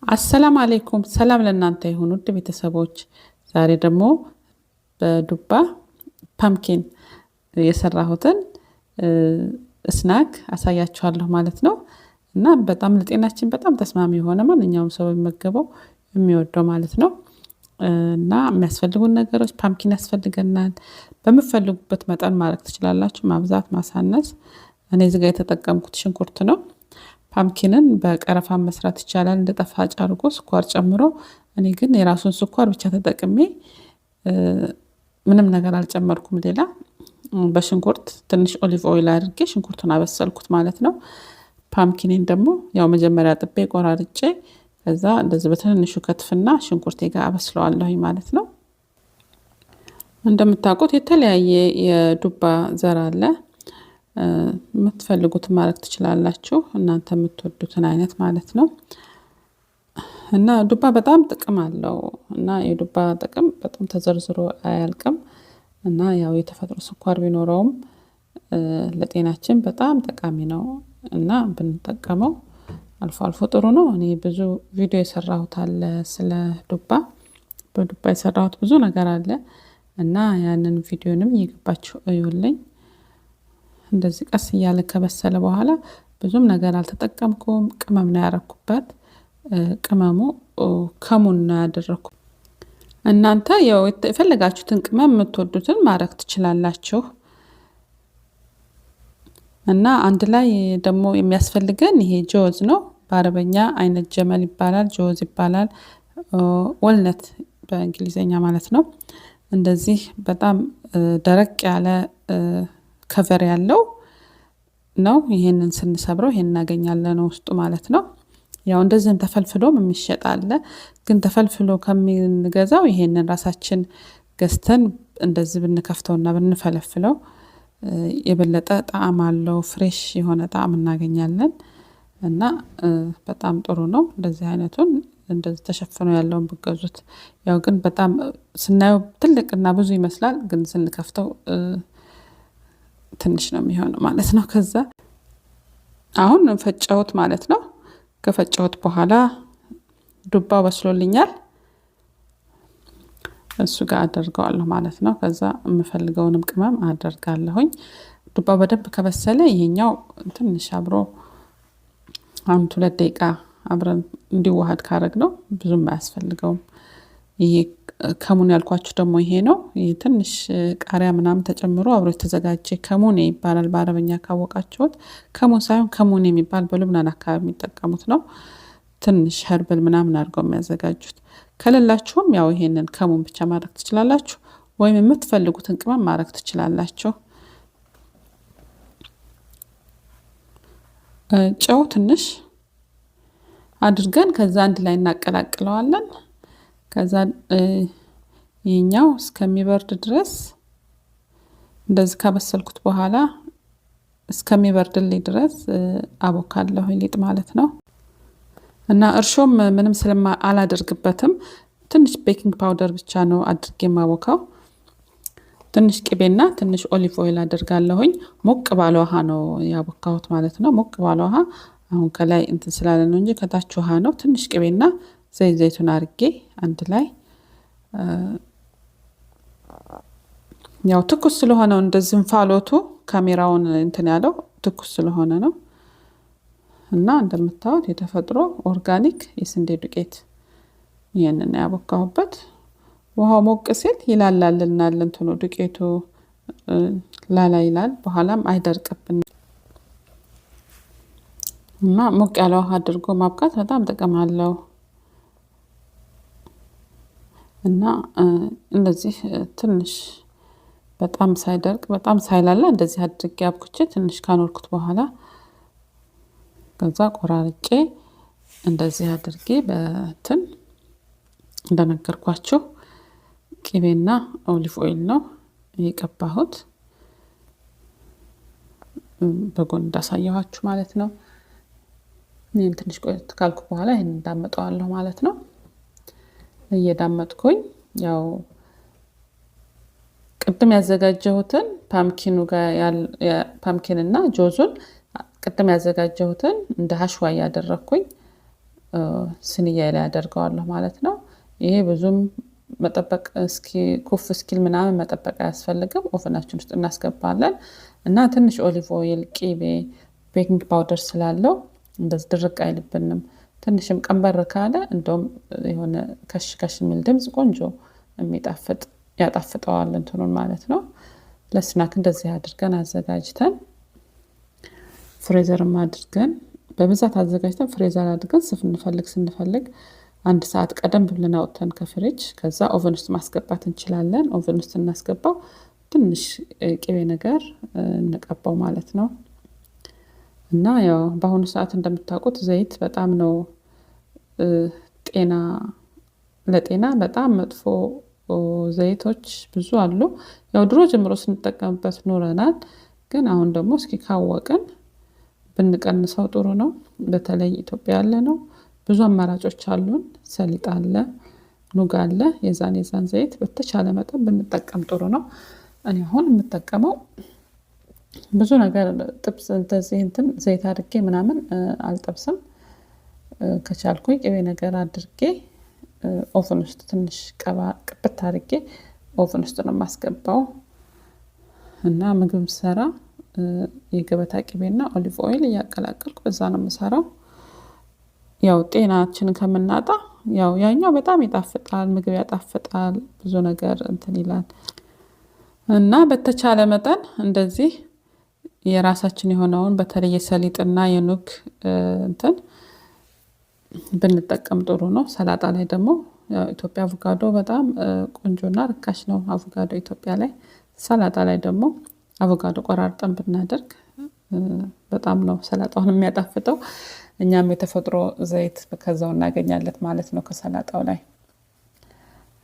አሰላም አሌይኩም፣ ሰላም ለእናንተ ይሁን ውድ ቤተሰቦች። ዛሬ ደግሞ በዱባ pumpkin የሰራሁትን snack አሳያችኋለሁ ማለት ነው። እና በጣም ለጤናችን በጣም ተስማሚ የሆነ፣ ማንኛውም ሰው የሚመገበው፣ የሚወደው ማለት ነው። እና የሚያስፈልጉን ነገሮች pumpkin ያስፈልገናል። በምትፈልጉበት መጠን ማድረግ ትችላላችሁ፣ ማብዛት ማሳነስ። እኔ እዚጋ የተጠቀምኩት ሽንኩርት ነው። Pumpkin ን በቀረፋ መስራት ይቻላል፣ እንደ ጣፋጭ አድርጎ ስኳር ጨምሮ። እኔ ግን የራሱን ስኳር ብቻ ተጠቅሜ ምንም ነገር አልጨመርኩም ሌላ። በሽንኩርት ትንሽ olive oil አድርጌ ሽንኩርቱን አበሰልኩት ማለት ነው። Pumpkin ኔን ደግሞ ያው መጀመሪያ አጥቤ ቆራርጬ ከዛ እንደዚህ በትንንሹ ከትፍና ሽንኩርቴ ጋር አበስለዋለሁኝ ማለት ነው። እንደምታውቁት የተለያየ የዱባ ዘር አለ። የምትፈልጉትን ማድረግ ትችላላችሁ፣ እናንተ የምትወዱትን አይነት ማለት ነው። እና ዱባ በጣም ጥቅም አለው፣ እና የዱባ ጥቅም በጣም ተዘርዝሮ አያልቅም። እና ያው የተፈጥሮ ስኳር ቢኖረውም ለጤናችን በጣም ጠቃሚ ነው እና ብንጠቀመው አልፎ አልፎ ጥሩ ነው። እኔ ብዙ ቪዲዮ የሰራሁት አለ ስለ ዱባ፣ በዱባ የሰራሁት ብዙ ነገር አለ እና ያንን ቪዲዮንም እየገባችሁ እዩልኝ። እንደዚህ ቀስ እያለ ከበሰለ በኋላ ብዙም ነገር አልተጠቀምኩም። ቅመም ነው ያረኩበት። ቅመሙ ከሙን ነው ያደረኩ። እናንተ ያው የፈለጋችሁትን ቅመም፣ የምትወዱትን ማድረግ ትችላላችሁ። እና አንድ ላይ ደግሞ የሚያስፈልገን ይሄ جوز ነው። በአረበኛ عين الجمل ይባላል፣ جوز ይባላል፣ walnut በእንግሊዝኛ ማለት ነው። እንደዚህ በጣም ደረቅ ያለ cover ያለው ነው። ይሄንን ስንሰብረው ይሄን እናገኛለን ውስጡ ማለት ነው። ያው እንደዚህም ተፈልፍሎም የሚሸጥ አለ። ግን ተፈልፍሎ ከምንገዛው ይሄንን ራሳችን ገዝተን እንደዚህ ብንከፍተውና ብንፈለፍለው የበለጠ ጣዕም አለው። Fresh የሆነ ጣዕም እናገኛለን እና በጣም ጥሩ ነው። እንደዚህ አይነቱን እንደዚህ ተሸፍኖ ያለውን ብገዙት፣ ያው ግን በጣም ስናየው ትልቅና ብዙ ይመስላል፣ ግን ስንከፍተው ትንሽ ነው የሚሆነው ማለት ነው። ከዛ አሁን ፈጨሁት ማለት ነው። ከፈጨሁት በኋላ ዱባው በስሎልኛል። እሱ ጋር አደርገዋለሁ ማለት ነው። ከዛ የምፈልገውንም ቅመም አደርጋለሁኝ። ዱባው በደንብ ከበሰለ ይሄኛው ትንሽ አብሮ 1-2 ደቂቃ አብረን እንዲዋሃድ ካረግነው ብዙም አያስፈልገውም። ይሄ ከሙን ያልኳችሁ ደግሞ ይሄ ነው። ይሄ ትንሽ ቃሪያ ምናምን ተጨምሮ አብሮ የተዘጋጀ ከሙን ይባላል በአረበኛ ካወቃችሁት። ከሙን ሳይሆን ከሙን የሚባል በሉብናን አካባቢ የሚጠቀሙት ነው። ትንሽ herbal ምናምን አድርገው የሚያዘጋጁት። ከሌላችሁም ያው ይሄንን ከሙን ብቻ ማድረግ ትችላላችሁ፣ ወይም የምትፈልጉትን ቅመም ማድረግ ትችላላችሁ። ጨው ትንሽ አድርገን ከዛ አንድ ላይ እናቀላቅለዋለን። ከዛ ይህኛው እስከሚበርድ ድረስ፣ እንደዚህ ካበሰልኩት በኋላ እስከሚበርድልኝ ድረስ አቦካለሁ ሊጥ ማለት ነው። እና እርሾም ምንም ስለማ አላደርግበትም፣ ትንሽ baking powder ብቻ ነው አድርጌ የማቦካው። ትንሽ ቅቤና ትንሽ olive oil አደርጋለሁኝ። ሞቅ ባለ ውሃ ነው ያቦካሁት ማለት ነው። ሞቅ ባለ ውሃ፣ አሁን ከላይ እንትን ስላለ ነው እንጂ ከታች ውሃ ነው። ትንሽ ቅቤና ዘይት ዘይቱን አርጌ አንድ ላይ፣ ያው ትኩስ ስለሆነው እንደዚህ እንፋሎቱ ካሜራውን እንትን ያለው ትኩስ ስለሆነ ነው። እና እንደምታዩት የተፈጥሮ organic የስንዴ ዱቄት ይህንን ያቦካሁበት። ውሃው ሞቅ ሲል ይላላልናል፣ እንትኑ ዱቄቱ ላላ ይላል፣ በኋላም አይደርቅብን። እና ሞቅ ያለ ውሃ አድርጎ ማብካት በጣም ጥቅም አለው። እና እንደዚህ ትንሽ በጣም ሳይደርቅ በጣም ሳይላላ እንደዚህ አድርጌ አብኩቼ ትንሽ ካኖርኩት በኋላ ከዛ ቆራርጬ እንደዚህ አድርጌ በትን እንደነገርኳችሁ ቅቤና olive oil ነው የቀባሁት፣ በጎን እንዳሳየኋችሁ ማለት ነው። ይህን ትንሽ ቆየት ካልኩ በኋላ ይህን እንዳመጠዋለሁ ማለት ነው። እየዳመጥኩኝ ያው ቅድም ያዘጋጀሁትን pumpkin ኑ ጋር፣ pumpkin እና جوز ኡን ቅድም ያዘጋጀሁትን እንደ حشوة እያደረግኩኝ صينية ላይ አደርገዋለሁ ማለት ነው። ይሄ ብዙም መጠበቅ እስኪ ኩፍ እስኪል ምናምን መጠበቅ አያስፈልግም። Oven ኣችን ውስጥ እናስገባለን እና ትንሽ olive oil፣ ቂቤ፣ baking powder ስላለው እንደዚህ ድርቅ አይልብንም። ትንሽም ቀንበር ካለ እንደውም የሆነ ከሽ ከሽ የሚል ድምፅ ቆንጆ የሚጣፍጥ ያጣፍጠዋል እንትኑን ማለት ነው። ለ snack እንደዚህ አድርገን አዘጋጅተን freezer ም አድርገን በብዛት አዘጋጅተን freezer አድርገን ስንፈልግ ስንፈልግ አንድ ሰዓት ቀደም ብለን አውጥተን ከፍሪጅ ከዛ oven ውስጥ ማስገባት እንችላለን። Oven ውስጥ እናስገባው፣ ትንሽ ቅቤ ነገር እንቀባው ማለት ነው። እና ያው በአሁኑ ሰዓት እንደምታውቁት ዘይት በጣም ነው ጤና ለጤና በጣም መጥፎ ዘይቶች ብዙ አሉ። ያው ድሮ ጀምሮ ስንጠቀምበት ኖረናል። ግን አሁን ደግሞ እስኪ ካወቅን ብንቀንሰው ጥሩ ነው። በተለይ ኢትዮጵያ ያለ ነው ብዙ አማራጮች አሉን። ሰሊጥ አለ፣ ኑግ አለ። የዛን የዛን ዘይት በተቻለ መጠን ብንጠቀም ጥሩ ነው። እኔ አሁን የምጠቀመው ብዙ ነገር ጥብስ እንደዚህ እንትን ዘይት አድርጌ ምናምን አልጠብስም። ከቻልኩኝ ቅቤ ነገር አድርጌ oven ውስጥ ትንሽ ቀባ ቅብት አድርጌ oven ውስጥ ነው የማስገባው። እና ምግብ ሰራ የገበታ ቅቤና olive oil እያቀላቀልኩ በዛ ነው የምሰራው። ያው ጤናችንን ከምናጣ ያው ያኛው በጣም ይጣፍጣል፣ ምግብ ያጣፍጣል፣ ብዙ ነገር እንትን ይላል። እና በተቻለ መጠን እንደዚህ የራሳችን የሆነውን በተለይ የሰሊጥና የኑግ እንትን ብንጠቀም ጥሩ ነው። ሰላጣ ላይ ደግሞ ኢትዮጵያ አቮካዶ በጣም ቆንጆና ርካሽ ነው። አቮካዶ ኢትዮጵያ ላይ ሰላጣ ላይ ደግሞ አቮካዶ ቆራርጠን ብናደርግ በጣም ነው ሰላጣውን የሚያጣፍጠው። እኛም የተፈጥሮ ዘይት ከዛው እናገኛለን ማለት ነው ከሰላጣው ላይ።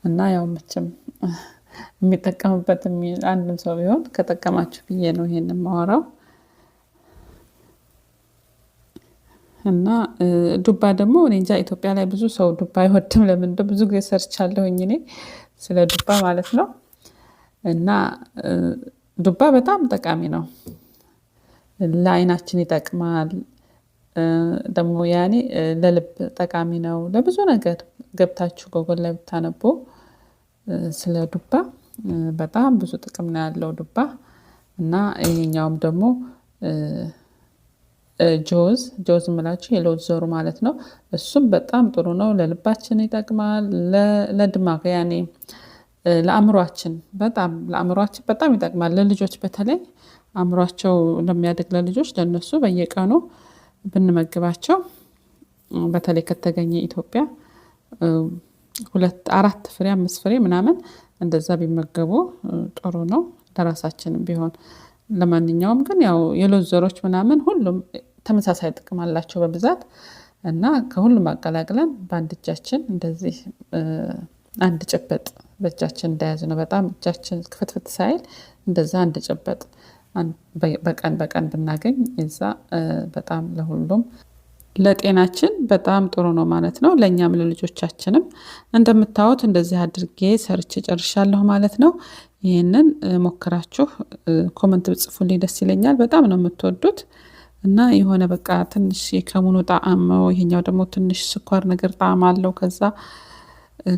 እና ያው መቼም የሚጠቀምበት አንድም ሰው ቢሆን ከጠቀማችሁ ብዬ ነው ይሄን የማወራው። እና ዱባ ደግሞ እኔ እንጃ ኢትዮጵያ ላይ ብዙ ሰው ዱባ አይወድም። ለምን እንደው ብዙ ጊዜ ሰርቻለሁኝ እኔ ስለ ዱባ ማለት ነው። እና ዱባ በጣም ጠቃሚ ነው፣ ለአይናችን ይጠቅማል። ደግሞ ያኔ ለልብ ጠቃሚ ነው። ለብዙ ነገር ገብታችሁ ጎግል ላይ ብታነቡ ስለ ዱባ በጣም ብዙ ጥቅም ነው ያለው ዱባ። እና ይሄኛውም ደግሞ جوز جوز የምላችሁ የለውዝ ዘሩ ማለት ነው። እሱም በጣም ጥሩ ነው፣ ለልባችን ይጠቅማል፣ ለ دماغ ያኔ ለአእምሯችን በጣም ለአእምሯችን በጣም ይጠቅማል። ለልጆች በተለይ አእምሯቸው ለሚያድግ ለልጆች ለነሱ በየቀኑ ብንመግባቸው በተለይ ከተገኘ ኢትዮጵያ ሁለት አራት ፍሬ አምስት ፍሬ ምናምን እንደዛ ቢመገቡ ጥሩ ነው፣ ለራሳችንም ቢሆን። ለማንኛውም ግን ያው የለውዝ ዘሮች ምናምን ሁሉም ተመሳሳይ ጥቅም አላቸው በብዛት እና ከሁሉም አቀላቅለን በአንድ እጃችን እንደዚህ አንድ ጭበጥ በእጃችን እንደያዝ ነው። በጣም እጃችን ክፍትፍት ሳይል እንደዛ አንድ ጭበጥ በቀን በቀን ብናገኝ የዛ በጣም ለሁሉም ለጤናችን በጣም ጥሩ ነው ማለት ነው። ለእኛም ለልጆቻችንም እንደምታዩት እንደዚህ አድርጌ ሰርቼ ጨርሻለሁ ማለት ነው። ይህንን ሞክራችሁ comment ብጽፉልኝ ደስ ይለኛል። በጣም ነው የምትወዱት እና የሆነ በቃ ትንሽ የከሙኑ ጣዕም ነው። ይሄኛው ደግሞ ትንሽ ስኳር ነገር ጣዕም አለው። ከዛ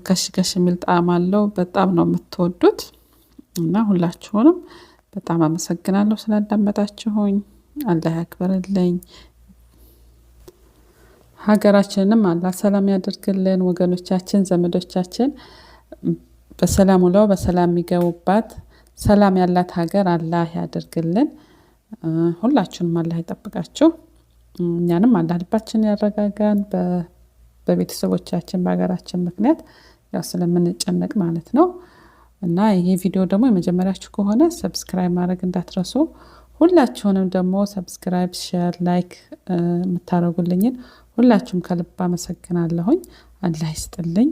ከሽ ከሽ የሚል ጣዕም አለው። በጣም ነው የምትወዱት እና ሁላችሁንም በጣም አመሰግናለሁ ስላዳመጣችሁኝ። አላህ ያክብርልኝ። ሀገራችንንም አላህ ሰላም ያደርግልን። ወገኖቻችን፣ ዘመዶቻችን በሰላም ውለው በሰላም የሚገቡባት ሰላም ያላት ሀገር አላህ ያደርግልን። ሁላችሁንም አላህ ይጠብቃችሁ። እኛንም አላህ ልባችን ያረጋጋን። በቤተሰቦቻችን በሀገራችን ምክንያት ያው ስለምንጨነቅ ማለት ነው። እና ይሄ ቪዲዮ ደግሞ የመጀመሪያችሁ ከሆነ subscribe ማድረግ እንዳትረሱ። ሁላችሁንም ደግሞ subscribe፣ share፣ like የምታደርጉልኝን ሁላችሁም ከልብ አመሰግናለሁኝ። አላህ ይስጥልኝ።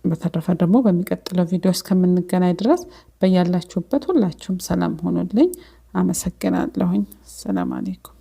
በተረፈ ደግሞ በሚቀጥለው ቪዲዮ እስከምንገናኝ ድረስ በያላችሁበት ሁላችሁም ሰላም ሆኑልኝ። አመሰግናለሁኝ። ሰላም አሌይኩም።